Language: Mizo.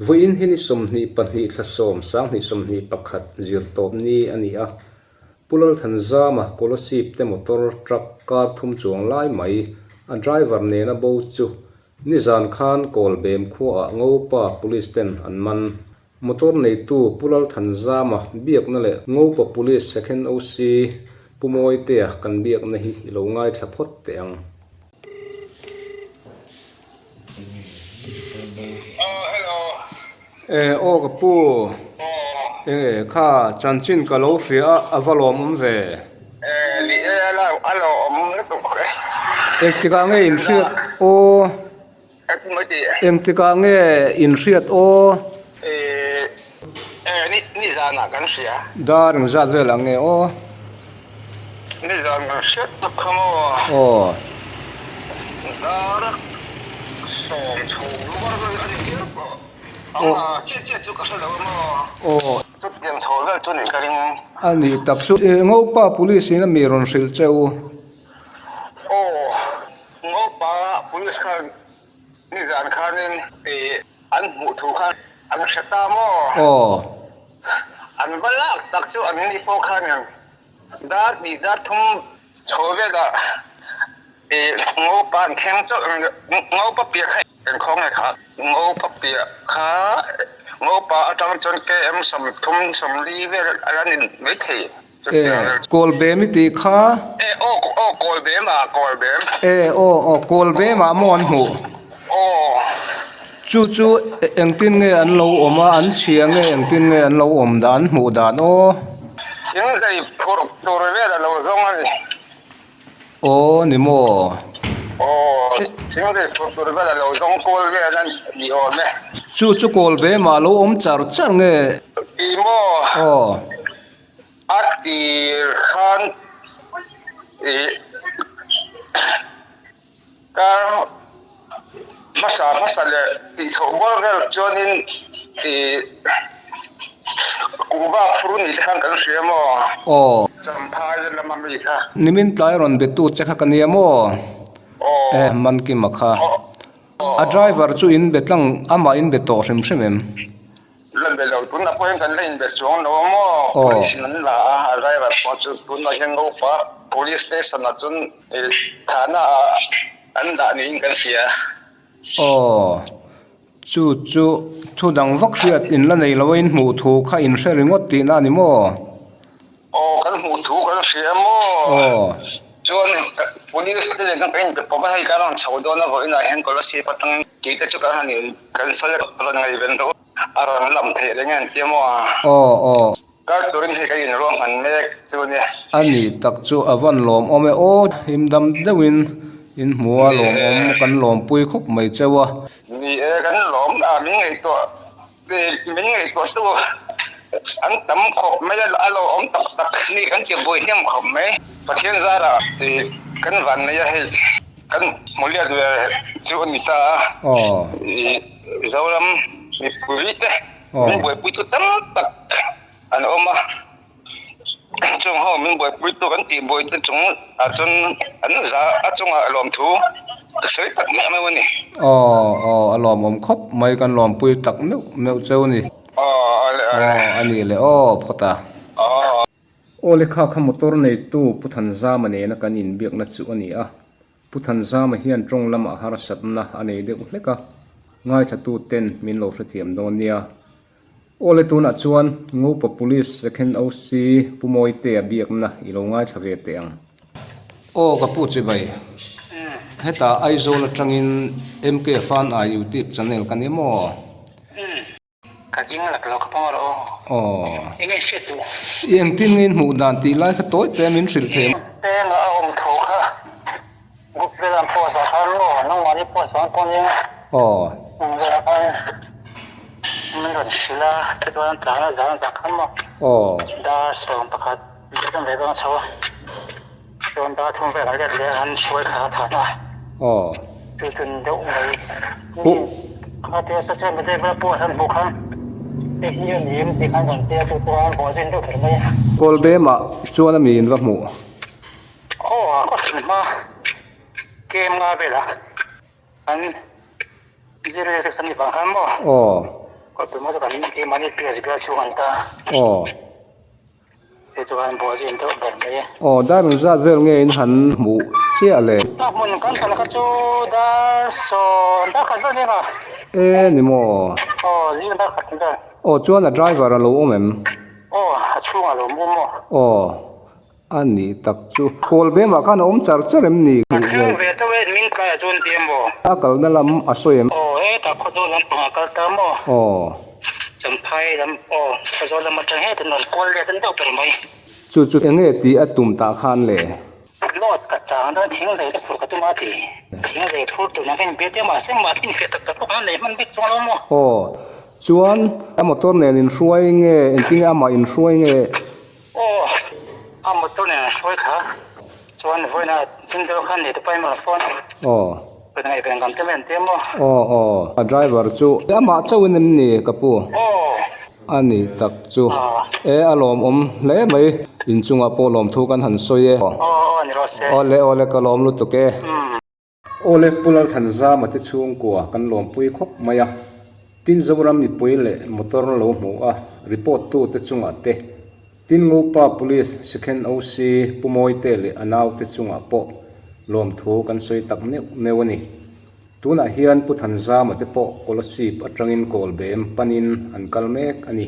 Vawiin hi ni 22 thla 10 2021 zirtawp ni a ni a. Pu Lalthanzama Kolasib te motor truck kar thum chuang lai mai a driver nena bo chu nizan khan Kawlbem khuaah Ngopa Police ten an man. Motor neitu Pu Lalthanzama biakna leh Ngopa Police Second OC Pu Mawitea kan biakna hi i lo ngaithla phawt teh ang. E aw ka pu enge kha chanchin ka lo hria a a va lawmawm ve. Engtikah nge in hriat aw. Engtikah nge in hriat aw? Nizanah kan hria. Dar engzat velah nge aw? Nizan kan hriat tak kha maw? Aw. Dar sawm chho luar vel a ni hial pawh. Aw. Chiah chiah chu ka hre lo a maw? Aw. Chutiang chho vel chu nih ka ring. A nih tak chu Ngopa Police in a mi rawn hrilh che u. Aw. Ngopa Police khan nizan khanin an hmuh thu khan an hre ta maw? Aw. An va lak tak chu an ni pawh khanin dar hnih dar thum chho velah Ngopa an thleng chauh Ngopa piah kha engkhaw nge kha Ngopa piah kha Ngopa atang chuan KM 30 40 vel a la ni maithei. E, Kawlbem i tih kha. E, aw, aw, Kawlbem ah, Kawlbem. E, aw, aw, Kawlbem ah maw an hmuh? Aw. Chu chu engtin nge an lo awm a, an chhia nge engtin nge an lo awm dan, an hmuh dan aw? Thingzei phurh tur vel a lo zawng a ni. Aw ni maw? Aw, thingzei phurh tur vel a lo zawng kual vel a ni awm e. Chu chu Kawlbem ah a lo awm char char nge? Ti maw? Aw. A tir khan ih kar hmasa hmasa leh tih chhoh bawr vel chuanin ih kuhva phur ni te khan kan hria maw? Aw. Champhai lama mi kha. Nimin tlai rawn betu che kha ka nia maw? Aw. E Mankima kha. A driver chu in be tlang amah in be tawh hrim hrim em? La be lo, tunah pawh hian kan la inbe chuang lo a maw? Police in an la a, a driver pawh chu tunah hian Ngopa Police Station ah chuan thahna ah an dah niin kan hria. Aw, chu chu thu dang vak hriat in la nei lo a, in hmuh thu kha in hre ringawt tihna a ni maw? Aw, kan hmuh thu kan hria maw? Aw. Chuan Police te nen khan kan inbe pawp a, hei kan rawn chho dawn a vawiinah hian Kolasib atangin tih te chu kan han in kan sawi a, rawn ngaihven rawh u. A rawn lam theih reng em tia maw? Aw aw. Kar turin hei ka inruah hman mek chu nia. A ni tak chu a van lawmawm e aw, himdam deuhin in hmu a lawmawm kan lawmpui khawp mai cheu a. Ni e kan lawm a, min ngaihtuah min ngaihtuah chu an tam khawp mai a, a lawmawm tak tak ni kan ti buai hnem khawp mai. Pathian zarah kan vanneih a hei kan hmu liat ve chu a ni ta a. Aw. Zoram mipui te min buaipui tu tam tak an awm a, chung ho min buaipui tu kan tih buai te chung ah chuan an za a chungah lawmthu ka sawi tak meuh meuh a ni. Aw aw a lawmawm khawp mai kan lawmpui tak meuh meuh cheu a ni. Aw aw a ni leh aw phawt a. Aw. Aw lekha kha motor neitu Pu Thanzama nena kan inbiakna chu a ni a. Pu Thanzama hian tawng lamah harsatna a nei deuh hlek a, ngaithla ten min lo hrethiam dawn nia. Awle tunah chuan Ngopa Police Second OC Pu Mawitea biakna i lo ngaithla ve teh ang. Aw ka pu chibai, hetah Aizawl atangin MK Fan I YouTube channel ka ni maw? Ka ding lak lo ka pawng rawh aw. Aw. Enge hriat duh? I engtin nge in hmuh dan tih lai kha tawi te min hrilh thei. Peng a awm tho kha group vel an post ah khan maw nangmahni post vang pawh nia. Aw. Ang velah khan min rawn hrilh a chutichuan tlan a zan zan khan maw. Aw. Dar 11 chu ve dawn chho a. Chuan dar thum velah let leh an hruai thla a than a. Aw. Chu chun deuh mai. Kha tia social media vel post an hmuh khan hei hi a ni em tih khan rawn tia chu chuan bawh zin deuh kher mai a. Kawlbem ah chuan a mi in va hmuh. Aw a khaw thim hma kem nga velah an zir zir san ni vang khan maw. Aw. Kawlpui hmasa kan keimahni PS bial chhung an ta. Aw. Hei chu khan buai chu in deuh ber mai e. Aw, dar engzat vel nge in han hmuh chiah le? A hmun kan kal kha chu dar sawn dar khat vel nia ka. E ni maw? Aw, zing dar khat vel. Aw, chuan a driver a lo awm em? Aw, a chhungah a lo mu maw? Aw, a nih tak chu. Kawl bemah khan a awm char char em ni? A thleng ve chauh e, min tlaiah chuan ti em aw? A kalna lam a sawi em? Aw, hetah khawzawl lampangah a kal ta maw? Aw. Champhai lam aw Khawzawl lam atang hetin rawn kual let an deuh ber mai. Chu chu enge tih a tum tah khan le? Load ka chang dawn thing zei te phur ka tum a ti. Thing zei phur tur nang hian biate mahse mah thin fiah tak tak pawh kan nei hman bik chuang lo maw? Aw chuan a motor nen inhruai nge engtinge amah inhruai nge? Aw a motor nen an hruai kha chuan vawiinah chin deuh khan nei te pawhin rawn phone a. Aw. Ka ngaih ve ngam te mai an ti maw? Aw aw, a driver chu amah chauhin em ni ka pu? Aw. A ni tak chu. E a lawmawm hle mai, inchungah pawh lawmthu kan han sawi e. Aw aw ni rawh se. Aw le aw le ka lawm lutuk e. Aw le Pu Lalthanzama te chhungkua kan lawmpui khawp mai a, tin Zoram mipui leh motor lo hmu a report tu te chungah te, tin Ngopa Police Second OC Pu Mawite leh a naute chungah pawh lawmthu kan sawi tak meuh meuh a ni. Tunah hian Pu Thanzama te pawh Kolasib atangin Kawlbem panin an kal mek a ni.